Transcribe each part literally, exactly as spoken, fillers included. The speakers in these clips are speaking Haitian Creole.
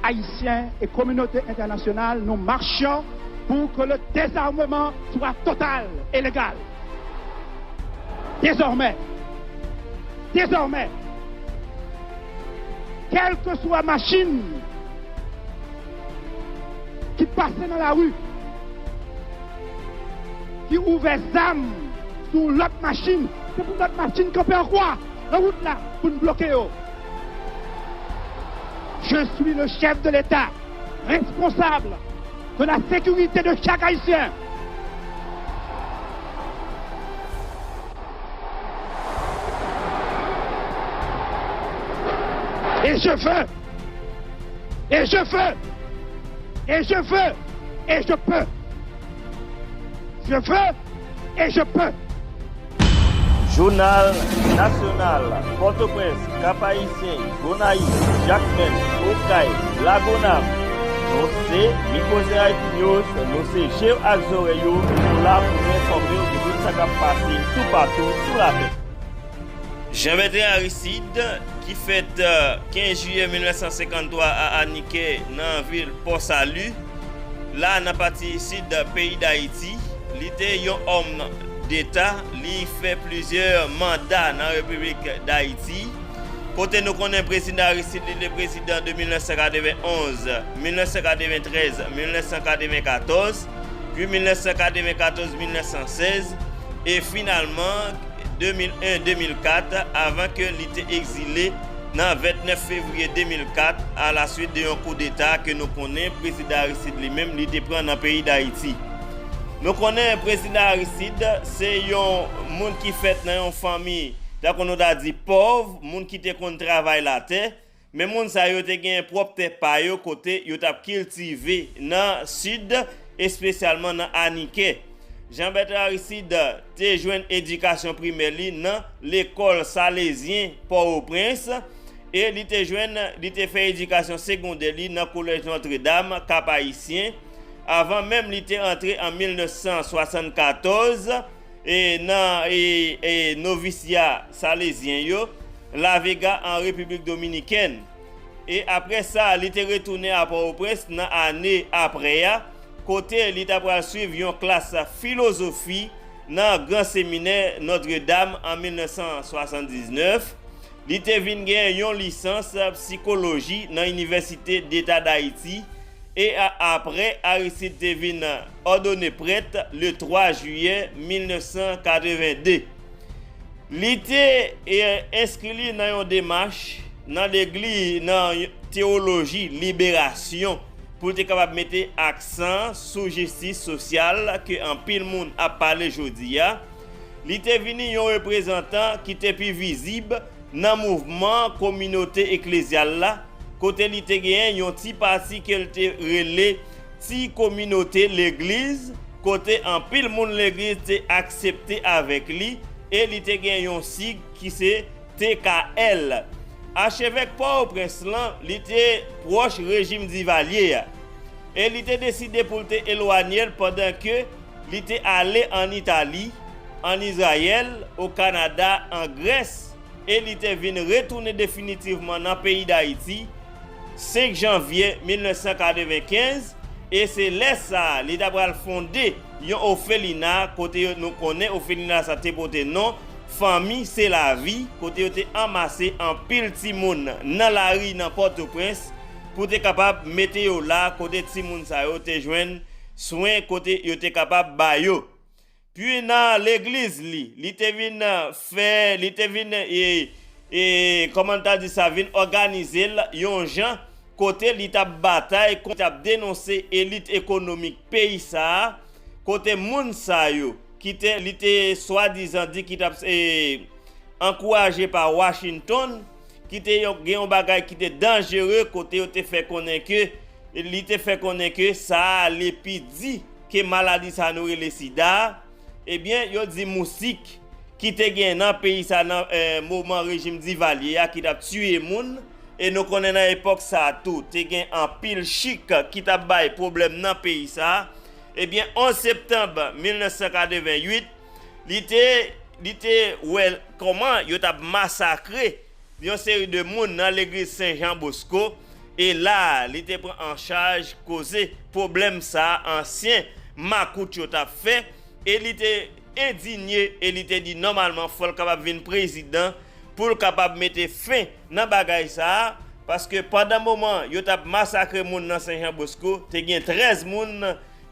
Haïtiens et communauté internationale, nous marchons pour que le désarmement soit total et légal. Désormais, désormais, quelle que soit machine ki pase nan lari, ki ouvè zam sou lòt machin, se pou lòt machin kanpe ankò nan wout la pou n bloke yo. Je suis le chef de l'État, responsable de la sécurité de chaque Haïtien. Et je veux, et je veux, et je veux, et je peux. Je veux et je peux. Jounal Nasyonal, Pòtoprens, Kap Ayisyen, Gonayiv, Jakmèl, Okay, Lagonav. Nou se Mikoze Haiti News, nou se je w ak zòrèy ou, nou la pou nou enfòme w de tout sa k ap pase toupatou sou latè. Jean Bertrand Aristide, ki fèt kenz jiyè mil nèf san senkann twa a Anikè, nan vil Pòsali, la nan pati sid peyi Dayiti. Li te yon òm deta, li fè plizyè manda nan Repiblik Dayiti, kote nou konnen Prezidan Aristide, li te prezidan de mil nèf san katrevenonz, mil nèf san katreventrèz, mil nèf san katrevenkatòz, pi mil nèf san katrevenkatòz, mil nèf san sèz, e finalman, de mil en, de mil kat, avan ke li te egzile nan vennèf fevriye de mil kat, alaswit de yon koudeta ke nou konnen Prezidan Aristide li menm li te pran nan peyi Dayiti. Nou konnen Prezidan Aristide se yon moun ki fèt nan yon fanmi, tankou nou ta di, pòv, moun ki te konn travay latè, men moun sa yo te gen pwòp tè pa yo kote yo t ap kiltive nan Sid, espesyalman nan Anikè. Jean Bertrand Aristide te jwenn edikasyon primè li nan lekòl Salezyen Pòtoprens e li te jwenn, li te fè edikasyon segondè li nan Kolèj Notre Dame, Kap Ayisyen, avan menm li te antre an mil nèf san swasannkatòz e nan e, e novisya salezyen yo, La Vega, an Repiblik Dominikèn. E apre sa, li te retounen a Pòtoprens nan ane apre a, kote li ta pral swiv yon klas filozofi nan Gran Seminè Notre Dame an mil nèf san swasanndiznèf. Li te vin gen yon lisans sikoloji nan Inivèsite Deta Dayiti e a, apre, Aristide te vin òdone prèt le twa jiyè mil nèf san katrevende. Li te e, enskri li nan yon demach nan legliz, nan teyoloji liberasyon, pou l te kapab mete aksan sou jistis sosyal ke anpil moun ap pale jodi a. Li te vini yon reprezantan ki te pi vizib nan mouvman kominote eklezyal la, kote li te genyen yon ti pati ke l te rele Ti Kominote Legliz, kote anpil moun legliz te aksepte avèk li, e li te gen yon sig ki se T K L. Achevèk Pòtoprens lan, li te pwòch rejim Divalye a, e li te deside pou l te elwanye l pandan ke li te ale ann Itali, ann Izrayèl, o Kanada, an Grès, e li te vin retounen definitivman nan peyi Dayiti senk janvye mil nèf san katrevenkenz, e se lè sa a li ta pral fonde yon ofelina, kote yo, nou konnen ofelina sa te pote non Fanmi Se Lavi, kote yo te anmase anpil timoun nan lari nan Pòtoprens pou te kapab mete yo la, kote timoun sa yo te jwenn swen, kote yo te kapab ba yo. Pi nan legliz li, li te vin fè, li te vin e, e, kòman n ta di sa, vin òganize l yon jan kote li t ap batay kont, li t ap denonse elit ekonomik peyi sa a, kote moun sa yo ki te, li te swadizan di ki t ap e, ankouraje pa Washington, ki te yon, gen yon bagay ki te danjere, kote yo te fè konnen ke, li te fè konnen ke sa a ale pi di ke maladi sa nou rele sida a. Ebyen, yo di moustik ki te gen nan peyi sa nan e, moman rejim Divalye a ki t ap tiye moun, e nou konnen nan epòk sa a tou, te gen anpil chik ki t ap bay pwoblèm nan peyi sa a. Ebyen, onz septanm mil nèf san katreventuit, li te, li te wè kòman yo t ap masakre yon seri de moun nan legliz Sen Jan Bosko, E la a, li te pran an chaj koze pwoblèm sa a ansyen makout yo t ap fè, e li te endinye, e li te di nòmalman fò l kapab vin prezidan pou l kapab mete fen nan bagay sa a, paske pandan moman yo t ap masakre moun nan Sen Jan Bosko, te gen trèz moun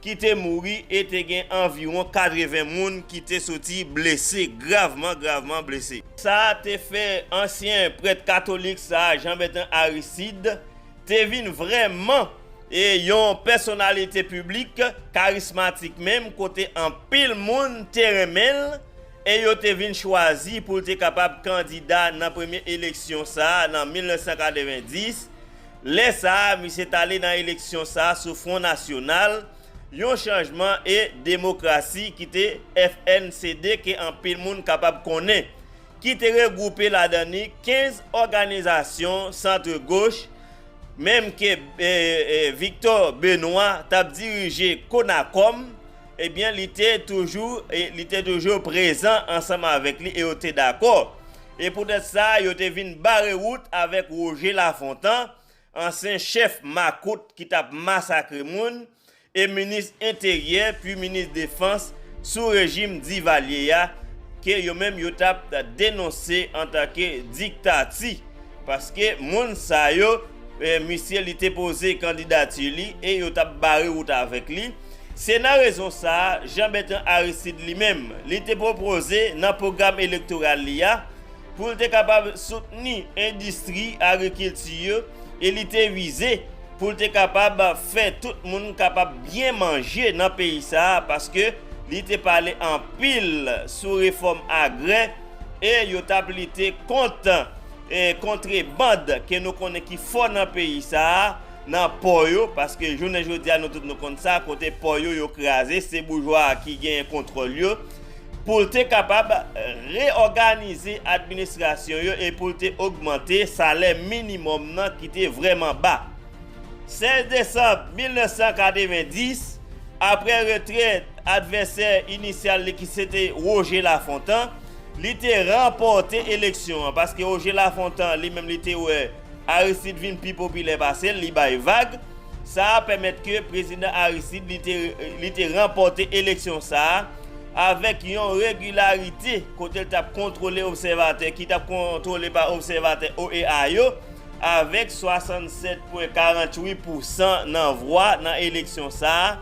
ki te mouri e te gen anviwon katreven moun ki te soti blese, gravman, gravman blese. Sa a te fè ansyen prèt katolik sa a, Jean Bertrand Aristide, te vin vrèman e yon pèsonalite piblik karismatik menm, kote anpil moun te renmen l e yo te vin chwazi pou l te kapab kandida nan premye eleksyon sa a nan mil nèf san katrevenndis. Lè sa a, misye t ale nan eleksyon sa a sou Fwon Nasyonal, yon chanjman e demokrasi ki te F N C D ke anpil moun kapab konnen, ki te regwoupe ladan li kenz òganizasyon santr goch, menm ke e, e, Victor Benoît t ap dirije Konakòm, ebyen, li te toujou, e, li te toujou prezan ansanm avèk li e yo te dakò. E poutèt sa, yo te vin bare wout avèk Roger Lafontant, ansyen chèf makout ki t ap masakre moun, e minis enteryè, pi minis defans sou rejim Divalye a, ke yo menm yo t ap denonse antanke diktati. Paske moun sa yo, e, misye li te poze kandidati li e yo t ap bare wout avèk li. Se nan rezon sa a, Jean Bertrand Aristide li menm, li te pwopoze nan pwogram elektoral li a, pou l te kapab soutni endistri agrikilti yo, e li te vize pou l te kapab fè tout moun kapab byen manje nan peyi sa a, paske li te pale anpil sou refòm agrè, e yo t ap lite kont, e, kontrebann ke nou konnen ki fò nan peyi sa a, nan pò yo, paske jounen jodi a nou tout nou konn sa, kote pò yo yo kraze, se boujwa a ki genyen kontwòl yo, pou l te kapab reyòganize administrasyon yo e pou l te ogmante salè minimòm nan ki te vrèman ba. Sèz desanm mil nèf san katrevenndis, apre retrè advèsè inisyal li ki se te Roger Lafontant, li te ranpòte eleksyon an, paske Roger Lafontant li menm li te wè Aristide vin pi popilè pase l, li bay vag. Sa a pèmèt ke prezidan Aristide li te, li te ranpòte eleksyon sa a avèk yon regilarite kote l t ap kontwole obsèvatè, ki t ap kontwole pa obsèvatè O E A yo, avèk swasannsèt pwen karannwit pousan nan vwa nan eleksyon sa a,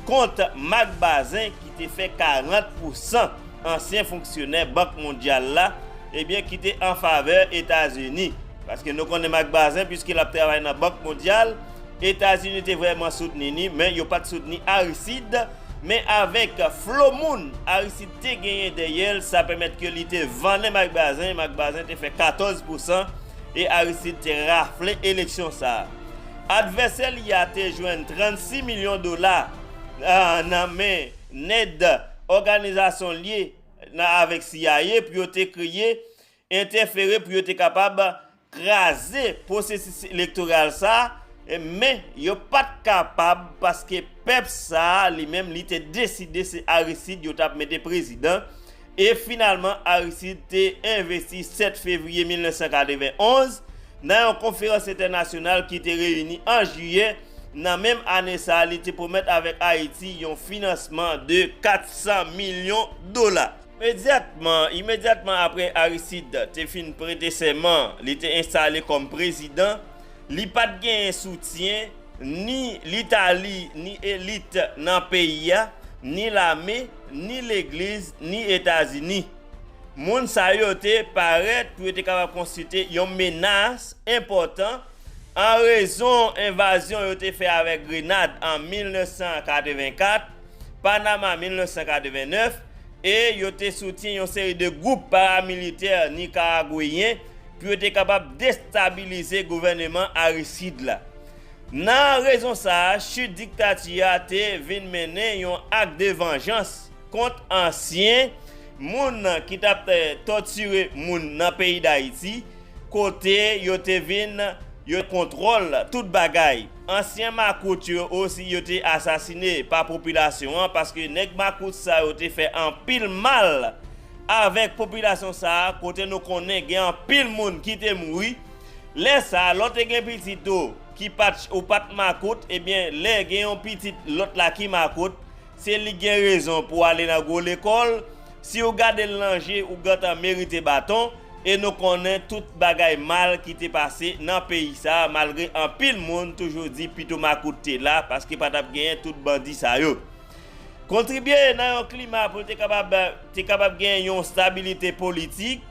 kont Marc Bazin ki te fè karant pousan, ansyen fonksyonè Bank Mondyal la, ebyen, ki te an favè Etazini. Paske nou konnen Marc Bazin, piske l ap travay nan Bank Mondyal, Etazini te vrèman soutni li, men yo pa t soutni Aristide. Men avèk flo moun Aristide te genyen dèyè l, sa pèmèt ke li te vannen Marc Bazin, Marc Bazin te fè katòz pousan, e Aristide te rafle eleksyon sa a. Advèsè li a te jwenn trannsis milyon dola, a, nan men nèg òganizasyon lye nan avèk C I A pou yo te kreye, entèfere pou yo te kapab kraze pwosesis elektoral sa a, men yo pa t kapab paske pèp sa a li menm li te deside se Aristide yo t ap mete prezidan. E finalman, Aristide te envesti sèt fevriye mil nèf san katrevenn onz nan yon konferans entènasyonal ki te reyini an jiyè nan menm ane sa a, li te pwomèt avèk Ayiti yon finansman de kat san milyon dola. Imedyatman, imedyatman apre Aristide te fin prete sèman, li te enstale kòm prezidan, li pa t genyen soutyen ni Litali, ni elit nan peyi a, ni lame, ni legliz, ni Etazini. Moun sa yo te parèt pou yo te kapab konstitye yon menas enpòtan an rezon envazyon yo te fè avèk Grenad an mil nèf san katrevenkat, Panama mil nèf san katrevennèf, e yo te soutyen yon seri de gwoup paramilitè nikaragweyen pou yo te kapab destabilize gouvèneman Aristide la. Nan rezon sa a, chit diktati a te vin mennen yon ak de vanjans kont ansyen moun ki t ap, eh, tòtire moun nan peyi Dayiti, kote yo te vin, yo kontwòl tout bagay. Ansyen makout yo osi, yo te asasine pa popilasyon an, paske nèg makout sa yo te fè anpil mal avèk popilasyon sa a, kote nou konnen gen anpil moun ki te mouri. Lè sa a, lè w te gen pitit ou, ki pa t, ou pa t makout, ebyen, lè gen yon pitit lòt la ki makout, se li k gen rezon pou ale nan gwo lekòl. Si w gade l nan je, ou gentan merite baton. E nou konnen tout bagay mal ki te pase nan peyi sa a, malgre anpil moun toujou di pito makout te la, paske pa t ap genyen tout bandi sa yo. Kontribye nan yon klima pou l te kapab, te kapab gen yon stabilite politik,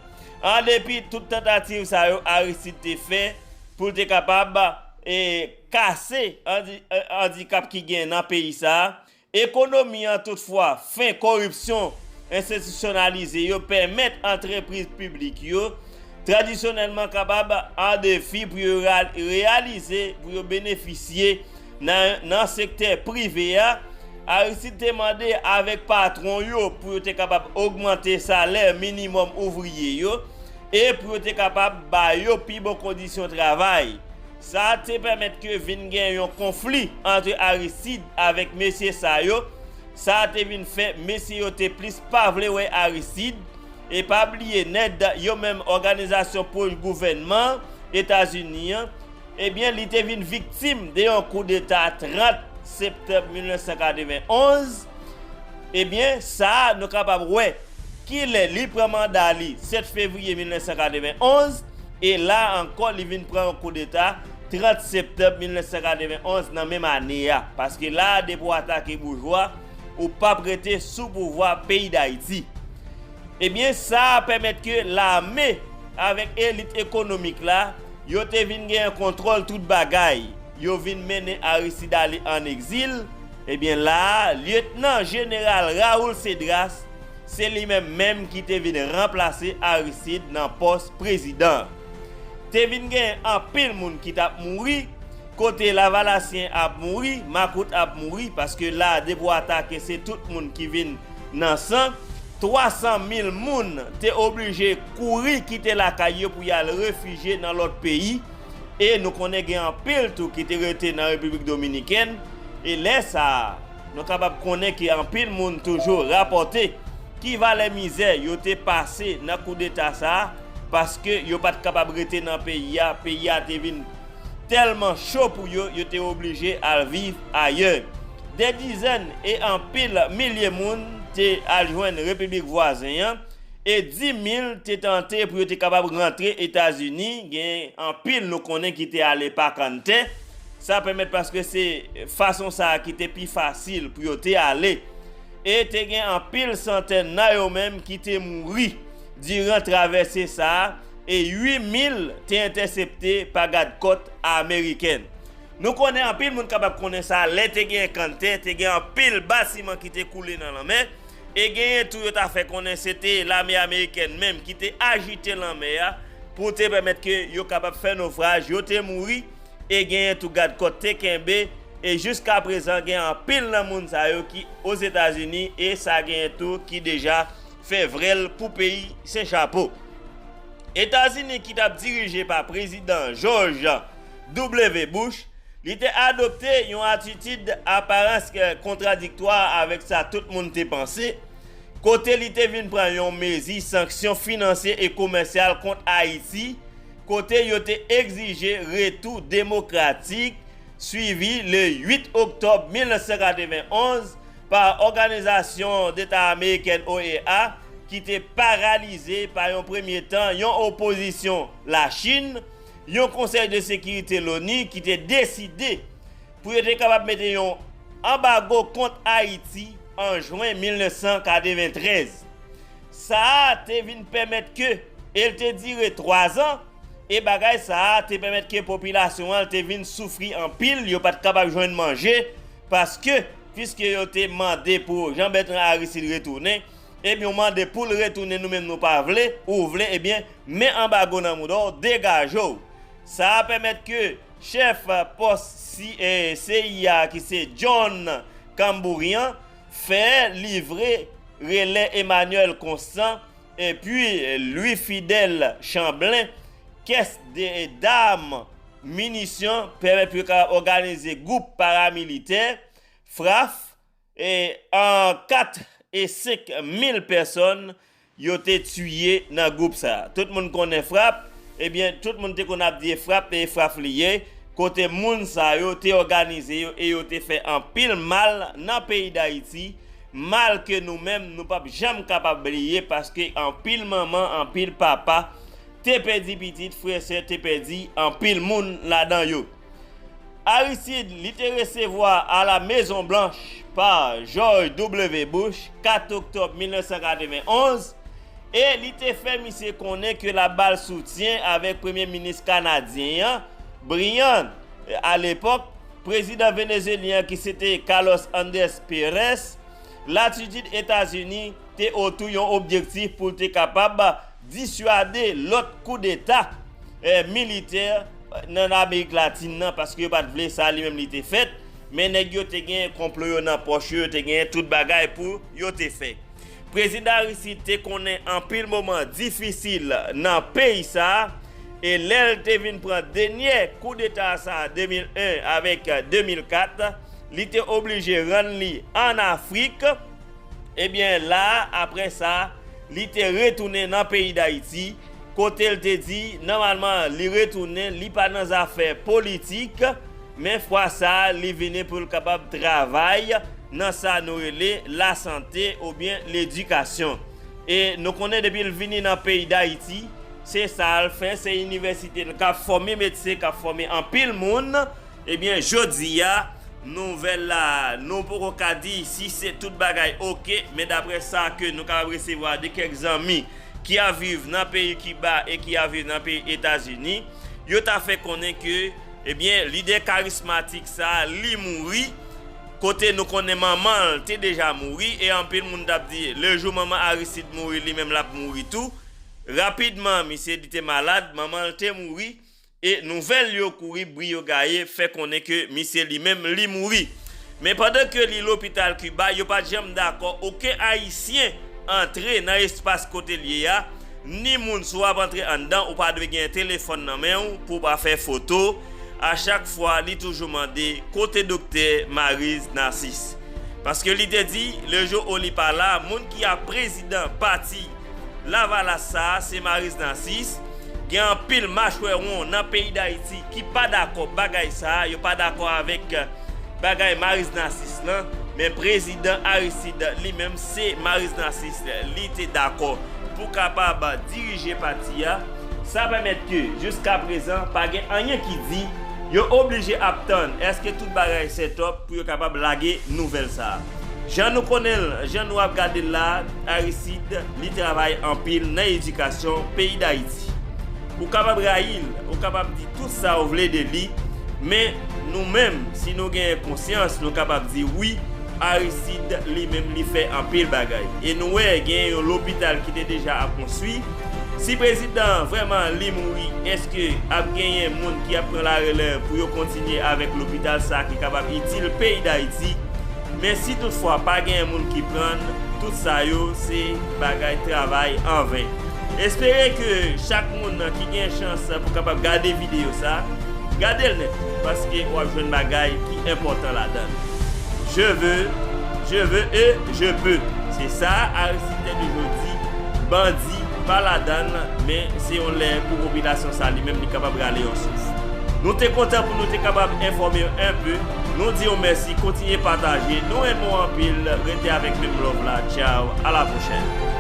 an depi tout tantativ sa yo Aristide te fè pou l te kapab, e, kase andi-, e, andikap ki gen nan peyi sa a. Ekonomi an, toutfwa, fen koripsyon enstitisyonalize yo pèmèt antrepriz piblik yo tradisyonèlman kapab an defi pou yo ra-, reyalize, pou yo benefisye nan, nan sektè prive a. Aristide te mande avèk patwon yo pou yo te kapab ogmante salè minimòm ouvriye yo e pou yo te kapab ba yo pi bon kondisyon travay. Sa te pèmèt ke vin gen yon konfli ant Aristide avèk mesye sa yo. Sa te vin fè mesye yo te plis pa vle wè Aristide. E pa bliye nèt yo menm òganizasyon pwòch gouvènman Etazini an, ebyen, li te vin viktim de yon koudeta trant septanm mil nèf san katreven onz. Ebyen, sa a, nou kapab wè kilè li pran manda li sèt fevriye mil nèf san katreven onz, e la ankò, li vin pran yon koudeta trant septanm mil nèf san katreven onz nan menm ane a. Paske la a, depi w atake boujwa, ou p ap rete sou pouvwa peyi Dayiti. Ebyen, sa a pèmèt ke lame avèk elit ekonomik la, yo te vin gen kontwòl tout bagay. Yo vin mennen Aristide ale ann egzil. Ebyen, la a, Lyetnan Jeneral Raoul Cédras, se li menm menm ki te vin ranplase Aristide nan pòs prezidan. Te vin gen anpil moun ki t ap mouri, kote Lavalasyen ap mouri, makout ap mouri, paske la, depi w atake, se tout moun ki vin nan san. Twa san mil moun te oblije kouri kite lakay yo pou y al refijye nan lòt peyi. E nou konnen gen anpil tou ki te rete nan Repiblik Dominikèn. E lè sa a, nou kapab konnen ke anpil moun toujou rapòte ki valè mizè yo te pase nan koudeta sa a, paske yo pa t kapab rete nan peyi a. Peyi a te vin tèlman cho pou yo, yo te oblije al viv ayè. Dè dizèn e anpil milye moun te al jwenn repiblik vwazen an, e dis mil te tante pou yo te kapab rantre Etazini. Gen anpil nou konnen ki te ale pa kanntè. Sa pèmèt paske se fason sa a ki te pi fasil pou yo te ale. E te gen anpil santèn nan yo menm ki te mouri diran travèse sa a, e uit mil te entèsepte pa gad kòt amerikèn. Nou konnen, anpil moun kapab konnen sa, lè te gen kanntè, te gen anpil batiman ki te koule nan lanmè, e genyen tou yo ta fè konnen se te lame amerikèn menm ki te ajite lanmè a pou te pèmèt ke yo kapab fè nofraj, yo te mouri, e genyen tou gad kòt te kenbe, e jiska prezan gen anpil nan moun sa yo ki Ozetazini, e sa genyen tou ki deja fè vrèl pou peyi Sen Chapo. Etazini ki t ap dirije pa prezidan George W. Bush, li te adopte yon atitid aparans kontradiktwa avèk sa tout moun te panse, kote li te vin pran yon mezi sanksyon finansye e komèsyal kont Ayiti, kote yo te egzije retou demokratik, swivi le uit oktòb mil nèf san katreven onz pa Òganizasyon Deta Amerikèn, O E A, ki te paralize pa yon premye tan yon opozisyon Lachin, yon Konsèy de Sekirite Loni ki te deside pou yo te kapab mete yon anbago kont Ayiti an jen mil nèf san katreven trèz. Sa a te vin pèmèt ke, e l te dire twa zan, e bagay sa a te pèmèt ke popilasyon an te vin soufri anpil, yo pa t kapab jwenn manje, paske, piske yo te mande pou Jean Bertrand Aristide retounen, ebyen, ou mande pou l retounen, nou menm nou pa vle, ou vle, ebyen, men anbago nan mouda w, degaje w. Sa a pèmèt ke chèf pòs C I A ki se John Kambourian fè livre relè Emmanuel Constant epi Louis Fidèle Chamblin kès de dam, minisyon, pèmèt pou yo ka òganize gwoup paramilitè, fraf, e an kat e senk mil pèsòn yo te tiye nan gwoup sa a. Tout moun konnen frap, ebyen, tout moun te konn ap di e frap, e frap li ye, kote moun sa yo te òganize yo e yo te fè anpil mal nan peyi Dayiti, mal ke nou menm nou p ap janm kapab bliye, paske anpil manman, anpil papa te pèdi pitit, frè, sè, te pèdi anpil moun ladan yo. Aristide, li te resevwa a la Mezon Blanch pa George W. Bush, kat oktòb mil nèf san katrevenn onz, e li te fè misye konnen ke l ap ba l soutyen avèk premye minis kanadyen an, Briand, alepòk, prezidan venezuelyen an ki se te Carlos Andrés Pérez, latitid Etazini te otou yon objektif pou l te kapab diswade lòt koudeta, eh, militè, eh, nan Amerik Latin nan, paske yo pa t vle sa li menm li te fèt, men nèg yo te gen konplo yo nan pòch yo, yo te gen tout bagay pou yo te fè. Prezidan Aristide te konnen anpil moman difisil nan peyi sa a, e lè l te vin pran dènyè koudeta sa a de mil en avèk de mil kat, li te oblije rann li ann Afrik. Ebyen, la, apre sa, li te retounen nan peyi Dayiti, kote l te di, nòmalman, li retounen, li pa nan zafè politik, men fwa sa a, li vini pou l kapab travay nan sa nou rele lasante oubyen ledikasyon. E nou konnen depi l vini nan peyi Dayiti, se sa l fè, se inivèsite l k ap fòme medsen, k ap fòme anpil moun. Ebyen, jodi a, nouvèl la, nou poko ka di si se tout bagay oke, men daprè sa ke nou kapab resevwa de kèk zanmi ki ap viv nan peyi Kiba e ki ap viv nan peyi Etazini, yo ta fè konnen ke, ebyen, lidè karismatik sa a, li mouri, kote nou konnen manman l te deja mouri, e anpil moun t ap di, le jou manman Aristide mouri, li menm l ap mouri tou. Rapidman, misye, li te malad, manman l te mouri, e nouvèl yo kouri, bri yo gaye, fè konnen ke misye li menm, li mouri. Men pandan ke li lopital Kiba, yo pa t janm dakò okenn Ayisyen antre nan espas kote l ye a, ni moun si w ap antre anndan, ou pa dwe gen telefòn nan men w pou w pa fè foto. A chak fwa, li toujou mande kote doktè Maryse Narcisse. Paske li te di, le jou ou li pa la, moun ki ap prezidan pati Lavalas sa a, se Maryse Narcisse. Gen anpil machwè won nan peyi Dayiti ki pa dakò bagay sa a, yo pa dakò avèk bagay Maryse Narcisse lan, men prezidan Aristide li menm, se Maryse Narcisse li te dakò pou kapab dirije pati a. Sa pèmèt ke jiska prezan pa gen anyen ki di, yo oblije ap tann èske tout bagay set up pou yo kapab lage nouvèl sa a. Jan nou konnen l, jan nou ap gade l la, Aristide, li travay anpil nan edikasyon peyi Dayiti. Ou kapab rayi l, ou kapab di tout sa w vle de li, men nou menm, si nou genyen konsyans, nou kapab di wi, Aristide li menm li fè anpil bagay. E nou wè genyen yon lopital ki te deja ap konstwi. Si prezidan an vrèman li mouri, èske ap genyen moun ki ap pran larelèv pou yo kontinye avèk lopital sa a ki kapab itil peyi Dayiti? Men si toutfwa pa genyen moun ki prann, tout sa yo se bagay travay anven. Espere ke chak moun ki gen chans pou kapab gade videyo sa, gade l nèt, paske w ap jwenn bagay ki enpòtan ladan l. Je veux, je veux et je peux. Se sa Aristide te toujou di, bandi pa ladan l, men se yon lè pou popilasyon sa li menm li kapab rale yon souf. Nou te kontan pou nou te kapab enfòme w enpe. Nou di w mèsi, kontinye pataje. Nou renmen w anpil. Rete avèk menm love la. Tchaw, a la pwochèn.